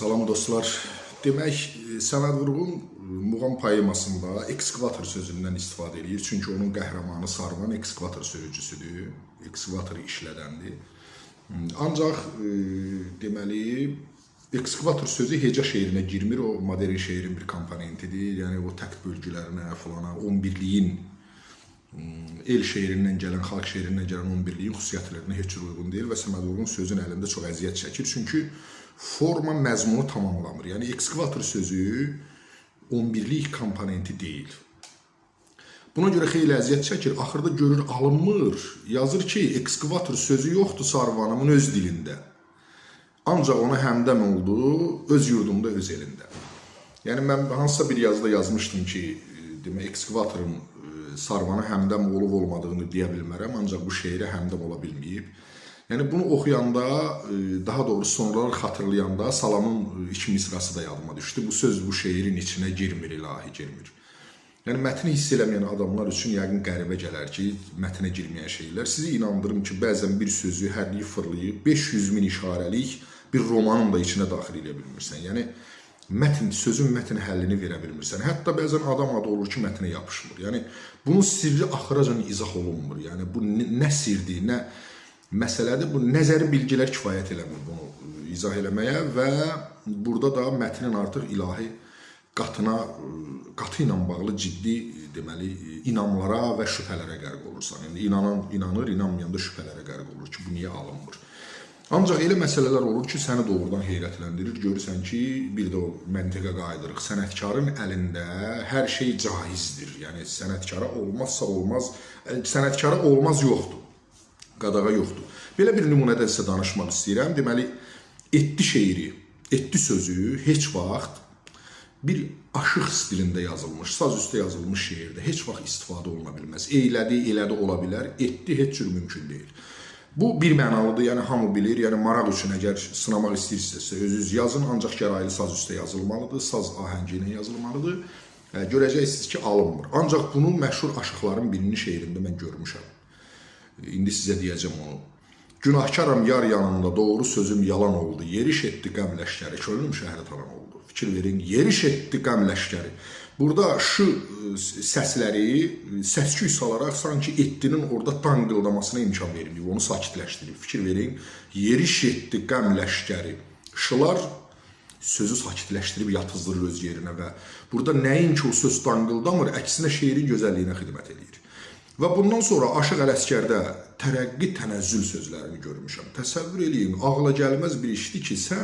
Salam dostlar. Demək, Səməd Vurğun Muğam poemasında ekskavator sözündən istifadə eləyir. Çünki onun qəhrəmanı Sarvan ekskavator sürücüsüdür, ekskavatoru işlədəndir. Ancaq deməli, ekskavator sözü heca şeirinə girmir. O modern şeirin bir komponentidir. Yəni o takt bölgülərinə falana 11-liyin el şeirindən gələn, xalq şeirindən gələn 11-liyin xüsusiyyətlərinə heç cür uyğun deyil və Səməd Vurğun sözün əlində çox əziyyət çəkir. Çünki forma məzmunu tamamlamır. Yəni ekskavator sözü 11-lik komponenti deyil. Buna görə xeyli əziyyət çəkir. Axırda görür alınmır. Yazır ki, ekskavator sözü yoxdur Sarvanımın öz dilində. Ancaq ona həmdəm oldu öz yurdumda, öz elində. Yəni mən hansısa bir yazıda yazmışdım ki, demək ekskavatorun Sarvana həmdəm olub olmadığını deyə bilmərəm, ancaq bu şeirə həmdəm ola bilməyib. Yəni bunu oxuyanda, daha doğrusu sonralar xatırlayanda Salamın iki misrası da yadıma düşdü. Bu söz bu şeirin içinə girmir, ilahi girmir. Yəni mətni hiss eləməyən adamlar üçün yəqin qəribə gələr ki, mətnə girməyən şeylər. Sizi inandırım ki, bəzən bir sözü hərliyib fırlayıb 500 min işarəlik bir romanın da içinə daxil eləyə bilmirsən. Yəni mətn, sözün mətn həllini verə bilmirsən. Hətta bəzən adam adı olur ki, mətnə yapışmır. Yəni bunun sirri axıracan izah olunmur. Yəni bu nə sirdir, nə məsələdir. Bu nəzəri bilgilər kifayət eləmir bunu izah eləməyə və burada da mətnin artıq ilahi qatına, qatı ilə bağlı ciddi deməli inamlara və şübhələrə qərq olursan. Yəni inanan inanır, inanmayan da şübhələrə qərq olur ki, bu niyə alınmır? Ancaq elə məsələlər olur ki, səni doğrudan heyrətləndirir. Görürsən ki, bir də o məntiqə qayıdırıq. Sənətkarın əlində hər şey caizdir. Yəni sənətkara olmazsa olmaz, sənətkara olmaz yoxdur. Qadağa yoxdur. Belə bir nümunədə sizə danışmaq istəyirəm. Deməli, etdi şeiri, etdi sözü heç vaxt bir aşıq stilində yazılmış, saz üstə yazılmış şeirdə heç vaxt istifadə oluna bilməz. Eylədi, elədi ola bilər, etdi heç cür mümkün deyil. Bu bir mənalıdır, yəni hamı bilir. Yəni maraq üçün əgər sınamaq istəyirsinizsə özünüz yazın, ancaq gəraylı saz üstə yazılmalıdır, saz ahəngi ilə yazılmalıdır. Görəcəksiniz ki, alınmır. Ancaq bunu məşhur aşıqların birinin şeirində mən görmüşəm. İndi sizə deyəcəm onu. Günahkaram yar yanında, doğru sözüm yalan oldu. Yeriş etdi qəm ləşkəri, könlüm şəhərə talan oldu. Fikir verin, yeriş etdi qəm ləşkəri. Burada ş səsləri səsküy salaraq sanki etdinin orada danqıldamasına imkan verməyib, onu sakitləşdirib. Fikir verin, yeriş etdi qəm ləşkəri. Şılar sözü sakitləşdirib yatızdırır öz yerinə və burada nəinki o söz danqıldamır, əksinə şeirin gözəlliyinə xidmət eləyir. Və bundan sonra Aşıq Ələsgərdə tərəqqi, tənəzzül sözlərini görmüşəm. Təsəvvür eləyin, ağla gəlməz bir işdir ki, sən